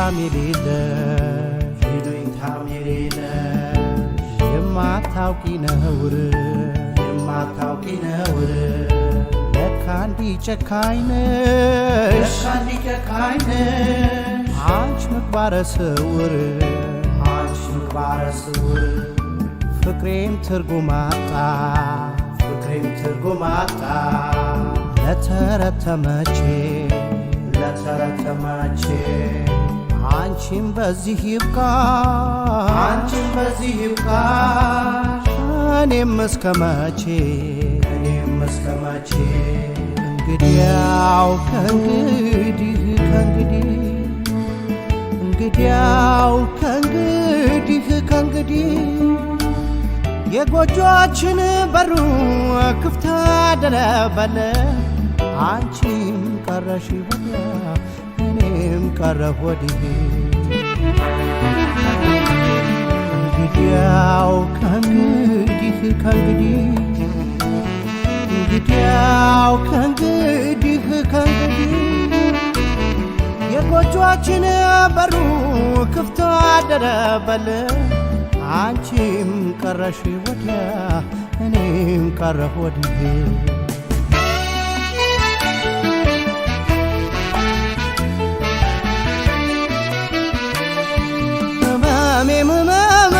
ይሉኝታም የሌለሽ ይሉኝታም የሌለሽ የማታውቂ ነውር የማታውቂ ነውር ለካ እንዲህ ጨካኝ ነሽ ለካ እንዲህ ጨካኝ ነሽ አንቺ ምግባረ ስውር አንቺ ምግባረ ስውር ፍቅሬም ትርጉም አጣ ፍቅሬም ትርጉም አጣ ለተረት ተመቼ ለተረት ተመቼ አንቺም በዚህ ይብቃሽ አንቺም በዚህ ይብቃሽ እኔም እስከ መቼ እኔም እስከ መቼ እንግዲያው ከእንግዲህ ከእንግዲህ እንግዲያው ከእንግዲህ ከእንግዲህ የጎጆችን በሩ ክፍት አደረበለ አንቺም ቀረሽ ወዲያ እኔም ቀረሁ ወዲህ እንግዲያው ከእንግዲህ ከእንግዲህ እንግዲያው ከእንግዲህ ከእንግዲህ የጎጆችን በሩ ክፍት አደረበል አንቺም ቀረሽ ወዲያ እኔም ቀረሁ ወዲህ ህመሜም ህመምሽ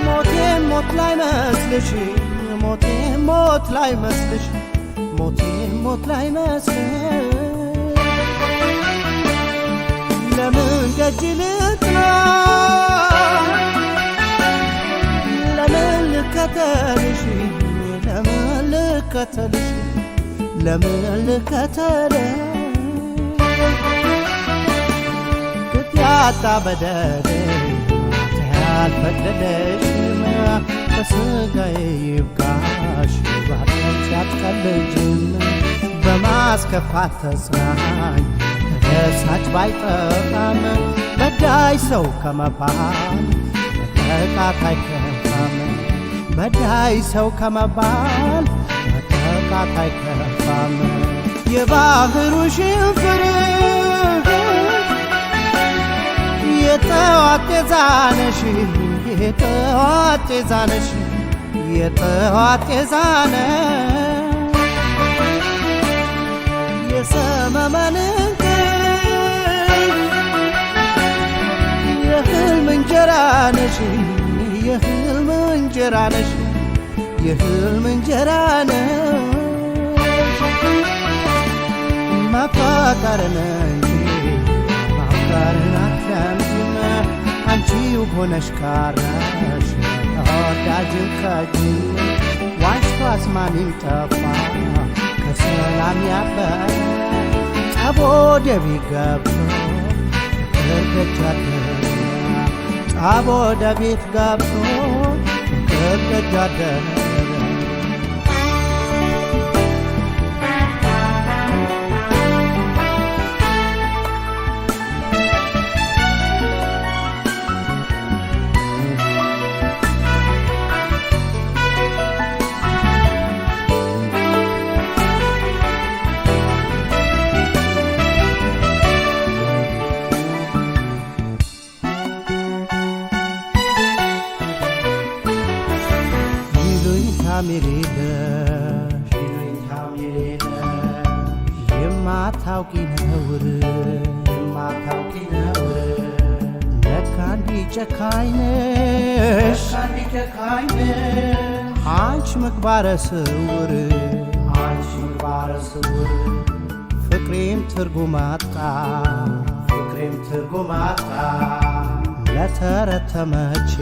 ሞቴም ሞት ላይ መስልሽ ሞቴም ሞት ላይ መስልሽ ሞቴም ሞት ላይ መስልሽ ለምን ደጅ ልጥና ለምን ልከተልሽ ለምን ልከተልሽ ለምን ልከተልሽ ቅጥ ያጣ በደል ያልፈቀደሽም በስጋዬ ይብቃሽ ባለች አትቀልጅም በማስከፋት ተጽናኝ ተደሳች ባይጠፋም በዳይ ሰው ከመባል መጠቃት አይከፋም በዳይ ሰው ከመባል መጠቃት አይከፋም የባህሩ ሽንፍር የጠዋት ጤዛነሽ የጠዋት ጤዛነሽ የጠዋት ጤዛነሽ የሰመመን እንቅልፍ የህልም እንጀራ ነሽ የህልም እንጀራ ነሽ የህልም እንጀራ ነሽ ማፋቀርን እንጂ ማፍቀርን አትለምጂም አንቺው ሆነሽ ቀረሽ ተወዳጅም ከጅም ዋሽቶ አስማሚም ጠፋ ከሰላም ያበረ ጠቦ ደቢ ገብቶ ፍቅር ደጅ አደረ ጠቦ ደቤት ገብቶ ፍቅር ደጅ አደረ ይሉኝታም የሌለሽ ይሉኝታም የሌለሽ የማታውቂ ነውር የማታውቂ ነውር ለካ እንዲህ ጨካኝ ነሽ ለካ እንዲህ ጨካኝ ነሽ አንቺ ምግባረ ስውር አንቺ ምግባረ ስውር ፍቅሬም ትርጉም አጣ ፍቅሬም ትርጉም አጣ ለተረት ተመቼ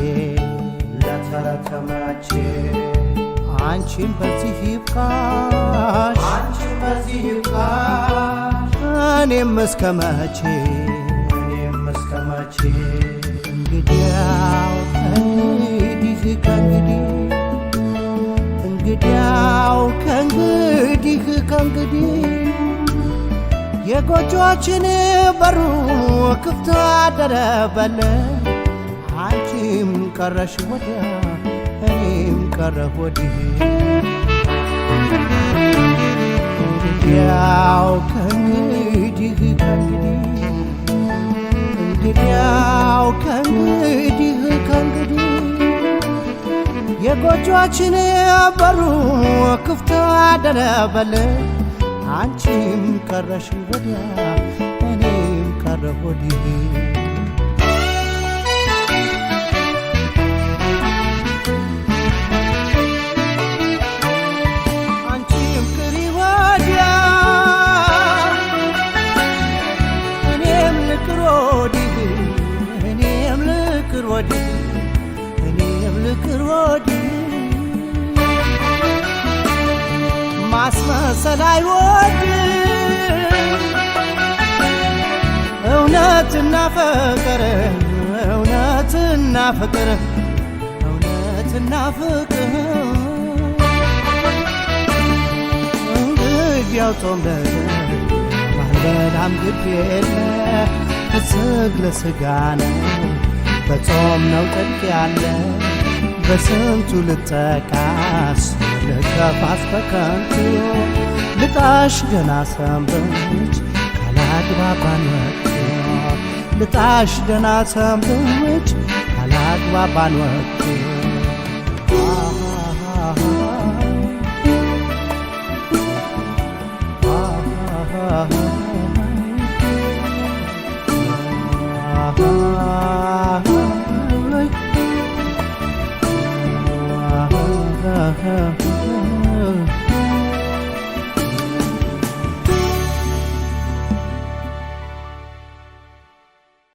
ለተረት ተመቼ አንቺም በዚህ ይብቃሽ አንቺም በዚህ ይብቃሽ እኔም እስከ መቼ እኔም እስከ መቼ እንግዲያው ከእንግዲህ ከእንግዲህ እንግዲያው ከእንግዲህ ከእንግዲህ የጎጆችን በሩ ክፍት አደረበለ አንቺም ቀረሽ ወዲያ እኔም ቀረሁ ወዲህ እንግዲያው ከእንግዲህ ከእንግዲህ ከእንግዲህ እንግዲያው ከእንግዲህ ከእንግዲህ የጎጆችን በሩ ክፍት አደረበል፣ አንቺም ቀረሽ ወዲያ እኔም ቀረሁ ወዲህ። አንቺም ቅሪ ወዲያ እኔም ልቅር ወዲህ፣ እኔም ልቅር ወዲህ፣ እኔም ልቅር ወዲህ። ማስመሰል አይወድም እውነትና ፍቅር፣ እውነትና ፍቅር፣ እውነትና ፍቅር። እንግዲያው ጾም ነገር ባንበላም ግድ የለ፣ ስግ ለስጋ ነው በጾም ነው ጥቅ ያለ። በስንቱ ልጠቃስ ልከፋስ በከንቱ፣ ልጣሽ ገና ሰንብች ካላግባባን ወቅቱ፣ ልጣሽ ገና ሰንብች ካላግባባን ወቅቱ።